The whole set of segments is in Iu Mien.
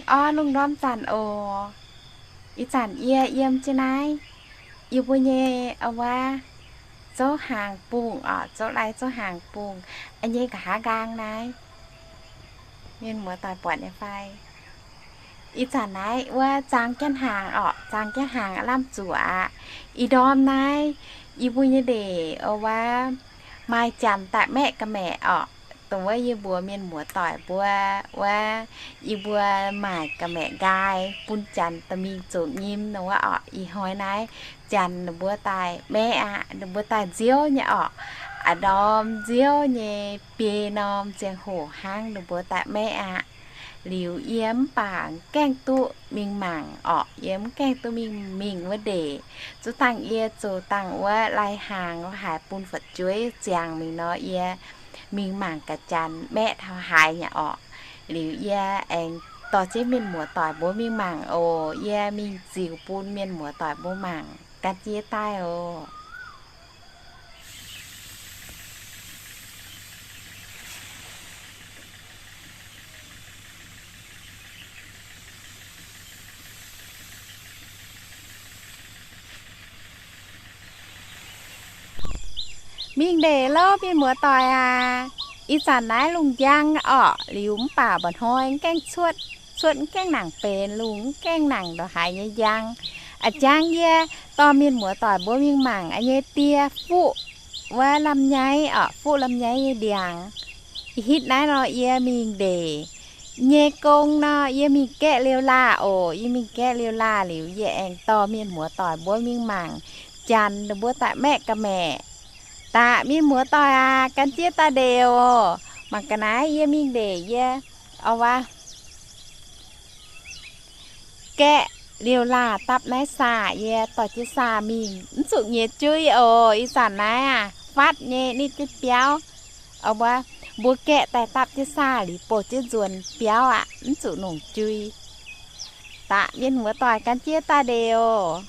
Orv, lungh ndorm zanc oc. Ih zanc yie yiem jienv naaiv, yie mbuo nyei, aa, wuov, zouv hnaangx bungh orqc, zouv lai zouv hnaangx bungh, aa, nyei nqa'haav nqaang naaiv. Mienh muoz-doic buatc nyei fai? Ih zanc naaiv wuov zaang jienv hnaangx orqc, zaang jienv hnaangx aav lamh zuqc aqv. Ih ndorm naaiv, yie mbuo nyei ndeic, aa, wuov, maaih janx daaih maeqv ga'maeqc orqc. Dongh wuov yie mbuox mienh muoz-doic mbuo, wuov, yie mbuo maaic ga'maeqc nqaai bun janx dorh mingh zoux nyim nor wuov orqc. Ih hnoi naaiv janx ninh mbuo daaih maeqv aqv, ninh mbuo daaih nziouv nyei orqc. A'ndorm nziouv nyei biei norm ziangh hoc hnangv ninh mbuo daaih maeqv aqv. Liuz yie mv baac mv gaengh duqv mingh mangc orqc, yie mv gaengh duqv mingh, mingh wuov ndeic. Zuov dangh yie zoux dangh wuov lai-hnaangx haaix bun fu'jueiv ziangx mingh nor, yie mingh mangc gaax janx maeqv taux haaix nyei orqc. Liuz yie aengx dorh jienv mienh muoz-doic mbuo mingh mangc oc. Yie mingh ziux bun mienh muoz-doic mbuo mangc, gan jienv yie daaih oc. Mingh ndeic lov, mienh muoz-doic aac. Ih zanc naaiv lungh njang orqc, liuz mv baac mba'hnoi mv gaengh cuotv, cuotv mv gaengh nangc benx, lungh mv gaengh nangc ndongc haaix nyei njang. A'jangv yie dorh mienh muoz-doic mbuo mingh mangc a'nyei die fuqv wuov lamh nyaiv orqc, fuqv lamh nyaiv nyei ndiangx. Ih hitv naaiv nor yie mingh ndeic nyei gong nor, yie mingh gaeqv liouh laah oc. Yie mingh gaeqv liouh laah liuz, yie aengx dorh mienh muoz-doic mbuo mingh mangc janx ninh mbuo daaih maeqv ga'maeqc. Daaih mienh muoz-doic aac, gan jienv daaih ndeic oc. Mangc ga'naaiv yie mingh ndeic yie, aa, wuov, gaeqv liouh laah dapv naaiv saah, yie dorh jienv saah mingh, mv zuqc nyiex jui oc. Ih zanc naaiv aac, fatv nyei nitv jienv biauv, aa, wuov, mbuo gaeqv daaih dapv jienv saah liuz bouh jienv nzuonx biauv aqv, mv zuqc nongc jui. Daaih mienh muoz-doic gan jienv daaih ndeic oc.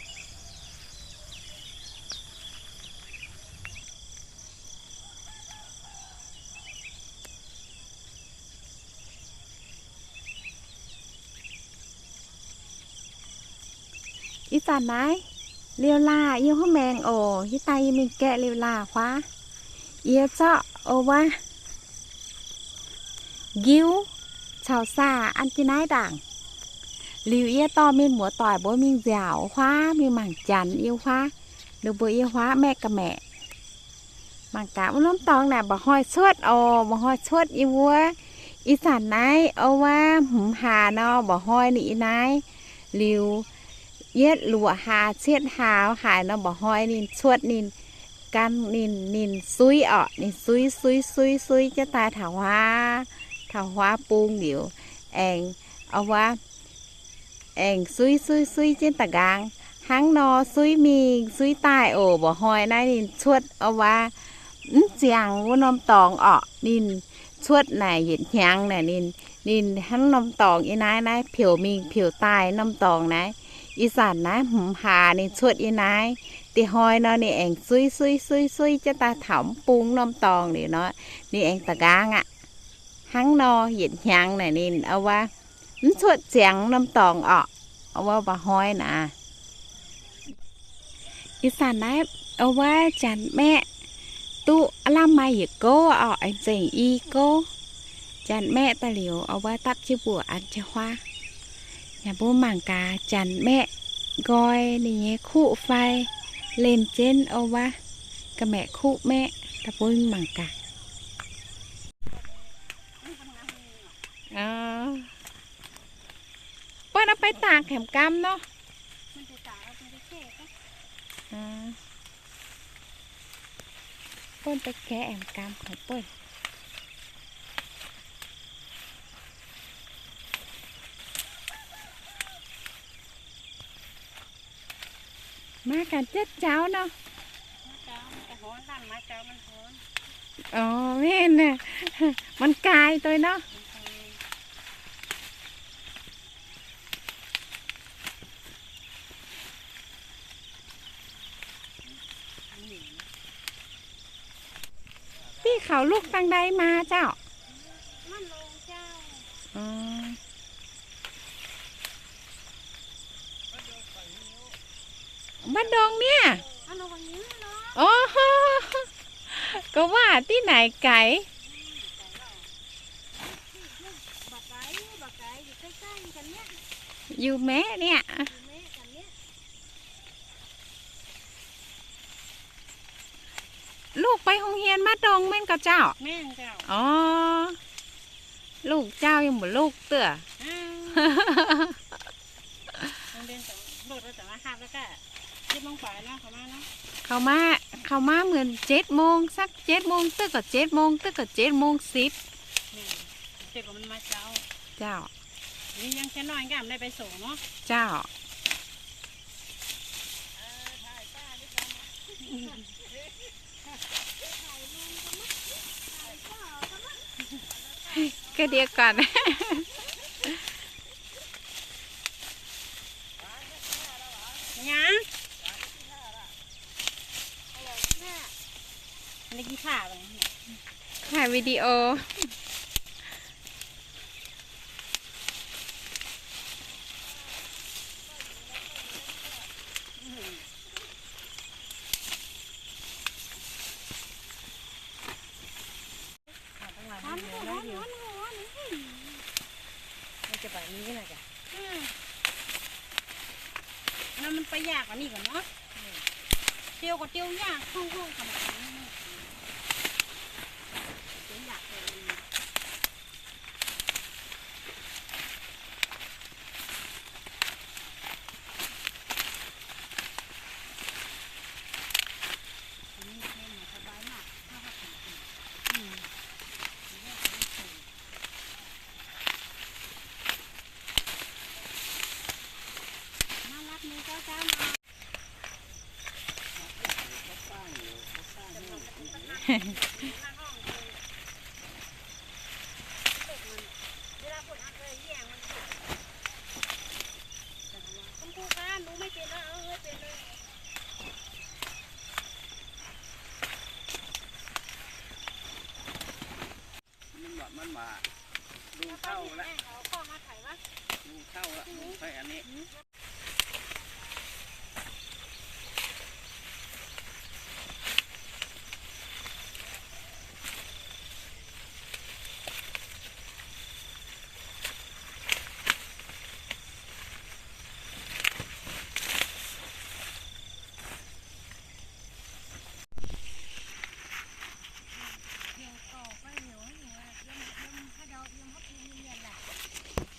Ih zanc naaiv liouh laah yie huov maengx oc. Hitv daaih yie mingh gaeqv liouh laah huaav. Yie zorqv, aa, wuov, nqiuv caux saah an jienv naaiv ndaangc. Liuz yie dorh mienh muoz-doic mbuo mingh nziaauc huaav, mingh mangc janx yiem huaav, ninh mbuo yiem huaav maeqv ga'maeqc. Mangc gaax wuov norm dorngx naaic mba'hnoi cuotv oc, mba'hnoi cuotv yiem wuov. Ih zanc naaiv, aa, wuov, hmz hlaax nor mba'hnoi ninh ih naaiv. Liuz yietv luoqc hlaax cietv hlaax haaix nor mba'hnoi ninh cuotv ninh gan ninh, ninh suiv orqc, ninh suiv suiv suiv suiv jienv daaih taux huaav, taux huaav bung liuz, aengx, aa, wuov, aengx suiv suiv suiv jienv da'nqaang. Hnangv nor suiv mingh suiv daaih oc, mba'hnoi naaiv ninh cuotv, aa, wuov, mv ziangx wuov norm dorngx orqc. Ninh cuotv naaic yietc hnyangx naaic ninh, ninh hnangv norm dorngx ih naaiv, naaiv piouc mingh piouc daaih norm dorngx naaiv. Ih zanc naaiv hmz hlaax ninh cuotv ih naaiv. Da'hnoi nor ninh aengx suiv suiv suiv suiv jienv daaih taux mv bung norm dorngx liuz nor, ninh aengx da'nqaang aqv. Hnangv nor yietc hnyangx naaic ninh, aa, wuov, mv cuotv ziangx norm dorngx orqc. Aa, wuov, mba'hnoi naaic. Ih zanc naaiv, aa, wuov, janx-maeqv duqv aav lamh maaih yietc gouv orqc, aengx zengc i gouv. Janx-maeqv daaih liuz, aa, wuov, dapv jienv mbuoqc an jienv huaav. Yaac mbuo mangc gaax janx-maeqv nqoi ninh nyei kuv fai, lemh jienv, aa, wuov, ga'maeqc kuv maeqv daaih, mbuo mangc gaax. Buonv aqv, beiv dangh hemx gamv nor. Buonv deix gaeqv aengx gamh haic buonv. Maiv ganh jatv jauv nor. Orv, mienh, mangc gaax doic nor. Bih kaux lukv dangh ndai maa zauh. Maiv ndongx niaa. O, gorngv waac div naaic gaaix. Yie maeqv niaa. Lungh fai hungh hien maiv ndongx mienh gauh jauv? O, lungh jauv yie mbuo lungh duqv. Kaux maiv, kaux maiv muonz เจ็ดโมง, สัก เจ็ดโมง, duqv gauh เจ็ดโมง, duqv gauh เจ็ดโมงสิบ. Jauv. Jauv. Ga'ndiev guanh. Taaih video. Naaiv mv baac yaac gorngv diuh yaac hngongx hngongx ga'maah.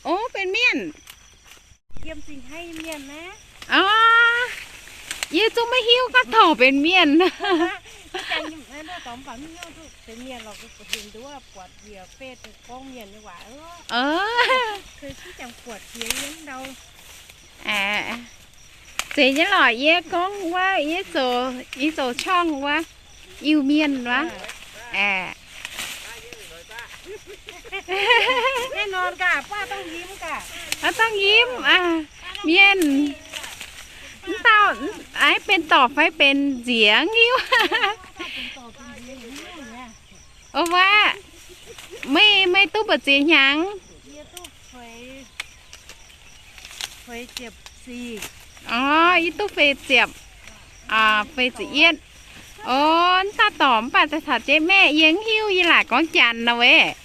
O, benx mienh. Yiem Zingh Haih mienh naaiv. O, yie zungv maiv hiuv gorngv dorc benx mienh. Zeiz nyei lorqc, yie gorngv wuov, yie zoux, yie zoux ช่อง wuov, Iu-Mienh wuov. Aeqv, dongh yie mv, mienh, mv dauh, aiv, benx dorc fai benx nziex hiuv. O, wuov, meih, meih duqv mbu'ziex hnyangx? O, yie duqv feix ziepc, feix ziepc yietv. O, mv dauh dorc mv baac daaih caux jienv maeqv, yie mv hiuv, yie laaic gorngv Janx nor weic.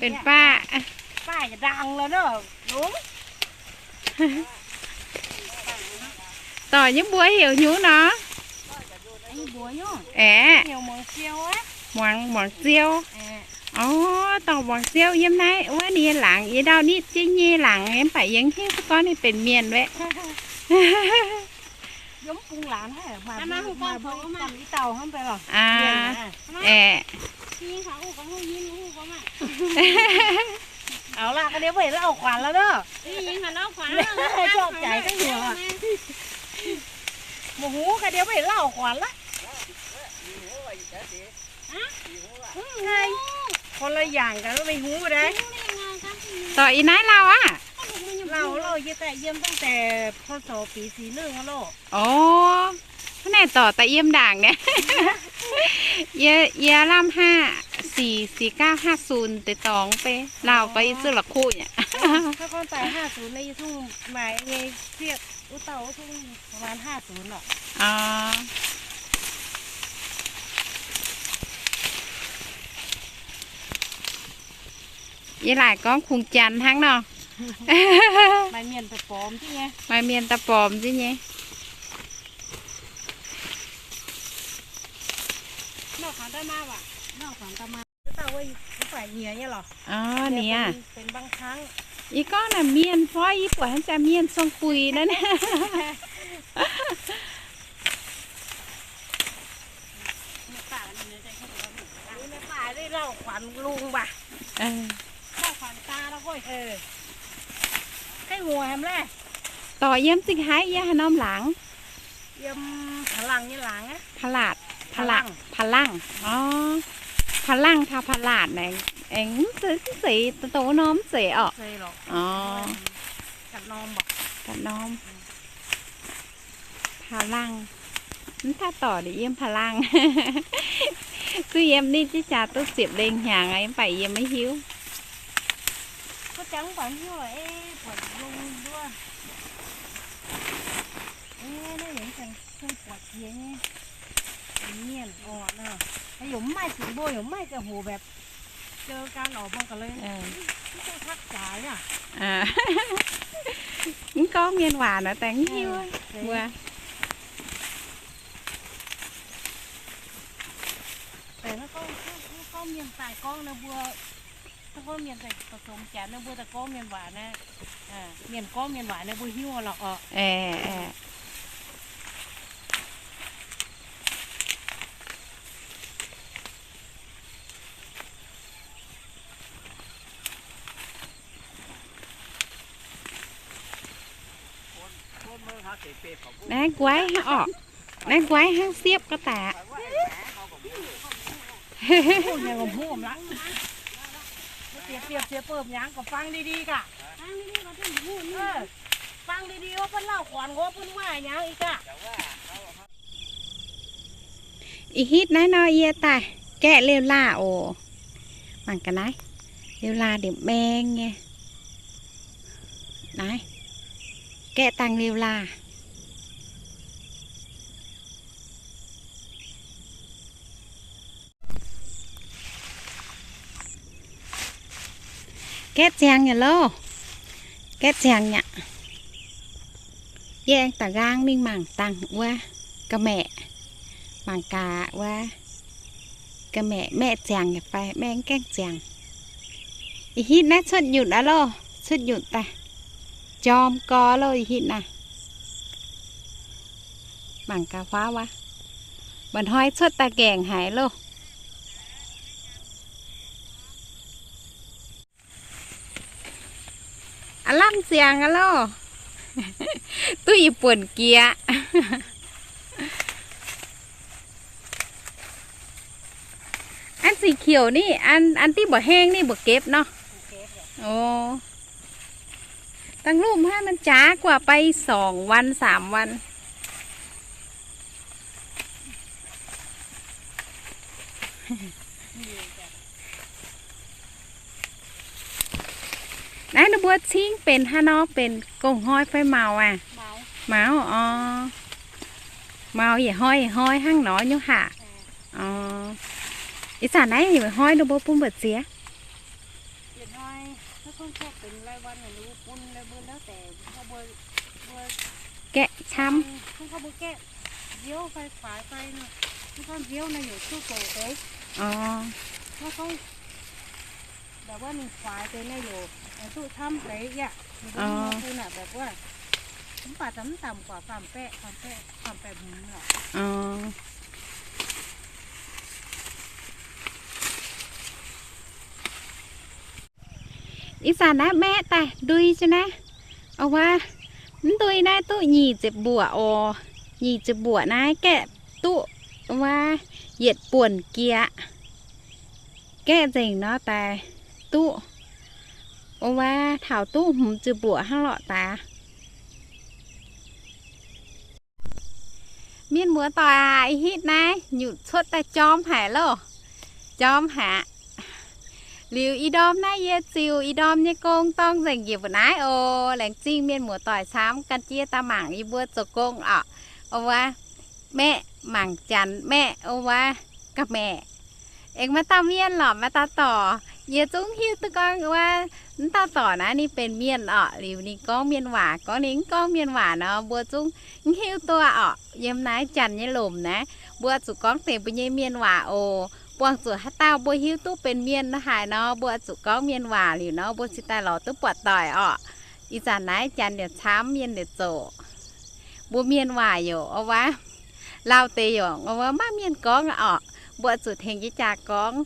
Benx faah. Dorc nyei mbuox heuc hnyungv nor? Aeqv, muangx, muangx ziou. O, dorh muangx ziou yiem naaiv wuov ninh nyei laangz, yie ndau nitv jienv nyei laangz mv baac yie mv hiuv duqv gorngv ninh benx mienh wuov. Aeqv, Dorh ih naaiv lauh aqv. O, hnangv naaiv dorc daaih yiem ndaangc niaa. Yie, yie lamh haav sic, sic gauh haav sunc deix dorngx bei lauh gorx, yie zuqv la'kuqv nyei. Hnangv gorngv daaih ห้าศูนย์ naaiv, yie zungv maaiz nyei ziec wuov dauh wuov zungv ประมาณ ห้าศูนย์ lorqc. Yie laaic gorngv kungx janx hnangv nor. Maaih mienh daaih bormx jienv nyei. Maaih mienh daaih bormx jienv nyei. Wuov dauh wuov, mv baac nyiex nyei lorqc. Orv, nyiex. Yie gorngv naaic mienh fai, yie buatc hnangv jaax mienh suang buic naaiv. Dorh yie mv zingh haiv yie haaix norm laangz? Yiem พะหลัง nyei laangz aqv. พะหลาด พะหลัง พะหลัง อ๋อ พะหลัง taux พะหลาด naaic, aengx mv zeiz, mv zeiz, dongh wuov norm mv zeiz orqc. Mv zeiz lorqc. Orv, ganh norm. พะหลัง mv taaih dorc yiem พะหลัง. Duqv yiem ninh jiex jaax duqv ziepc lengh hnyangx, mv baac yie maiv hiuv. Ih, naaiv yie mv gaengh buatc jiex nyei. Mienh orqc nor, yaac mv maaih zingc mbuo yaac mv maaih ziangh hoc แบบ เจอกัน orqc, mbuo ga'lei mv duqv ทักทาย aqv. Mv gorngv mienh waac nor, daaih mv hiuv mbuo. Gorngv mienh daaih gorngv naaiv mbuo, gorngv mienh daaih zoux janx naaiv mbuo daaih gorngv mienh waac naaiv, mienh gorngv mienh waac naaiv mbuo hiuv lorqc orqc. Naaiv nquaiv hnangv orqc. Naaiv nquaiv hnangv siepv ga'daic aqv. Ih hitv naaiv nor yie daaih gaeqv liouh laah oc. Mangc gaax naaiv, liouh laah ndiev maeng nyei. Naaiv, gaeqv dangh liouh laah. Gaeqv ziangx nyei loh. Gaeqv ziangx nyei. Yie aengx da'nqaang mingh mangc dangh wuov ga'maeqc. Mangc gaax wuov ga'maeqc maeqv ziangx nyei fai maeqv mv gaengh ziangx. Ih hitv naaiv cuotv nyutc aqv loh, cuotv nyutc daaih. Jorm gorx loh, ih hitv naaiv. Mangc gaax huaav wuov. Mba'hnoi cuotv daaih nqaengc haic loh. Aav lamh ziangx aqv loh. Duqv yietc buonc jiex. An สีเขียว นี่ an, an div mbuoqc heng ninh mbuoqc เก็บ nor. O, dangh lumh hnangv, มันช้ากว่าไป สองวัน สามวัน. Naaiv ninh mbuo cingv benx haaix nor, benx gong-hnoi fai maux aqv? Maux, orv. Maux yietc hnoi yietc hnoi hnangv nor nyei haac? Orv. Ih zanc naaiv yietc hnoi ninh mbuo bun mbu'ziex? Gaeqv camv. Orv. Orv. Ih zanc naaiv maeqv daaih ndui jienv naaiv. Wuov, mv ndui naaiv duqv nyic ziepc mbuoqc oc. Nyic ziepc mbuoqc naaiv gaeqv duqv wuov yietc buonc jiex. Gaeqv nzengc nor daaih duqv, wuov, taux duqv hmz ziepc mbuoqc hnangv lorqc daaih. Mienh muoz-doic aac, ih hitv naaiv nyutc cuotv daaih jorm haic loh. Jorm haic. Liuz ih ndorm naaiv yie ziux ih ndorm nyei gong dorng nzengc njiec mbu'naaiv oc. Laengz zingh mienh muoz-doic camv gan jienv daaih mangc yie mbuo zoux gong orqc. Wuov, maeqv mangc janx, maeqv wuov, ga'maeqc. Aengx maaih dauh mienh lorqc, maaih dauh dorc, yie zungv hiuv duqv gorngv wuov, m'dauh dorc naaiv ninh benx mienh orqc. Liuz ninh gorngv mienh waac, gorngv ninh mv gorngv mienh waac nor, mbuo zungv mv hiuv duqv orqc. Yiem naaiv janx nyei lomc naaiv, mbuo zuqc gorngv deix mbuo nyei mienh waac oc. Buangh zuqc haaix dauh mbuo hiuv duqv benx mienh haaix nor, mbuo zuqc gorngv mienh waac liuz nor, mbuo cingx daaih lorz duqv buatc doic orqc. Ih zanc naaiv janx yaac camv, mienh yaac zoqc. Mbuo mienh waac yaac wuov, lauh deix yaac wuov, maiv mienh gorngv orqc. Mbuo zuqc tengx jiex jaax gorngv.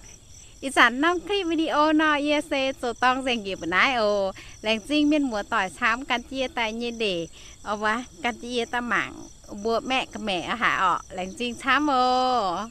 Ih zanc norm clip video nor yie se zoux dorng nzengc njiec mbu'naaiv oc. Laengz zingh mienh muoz-doic camv gan jienv daaih nyei ndeic, wuov, gan jienv yie daaih mangc mbuo maeqv ga'maeqc haic orqc. Laengz zingh camv oc.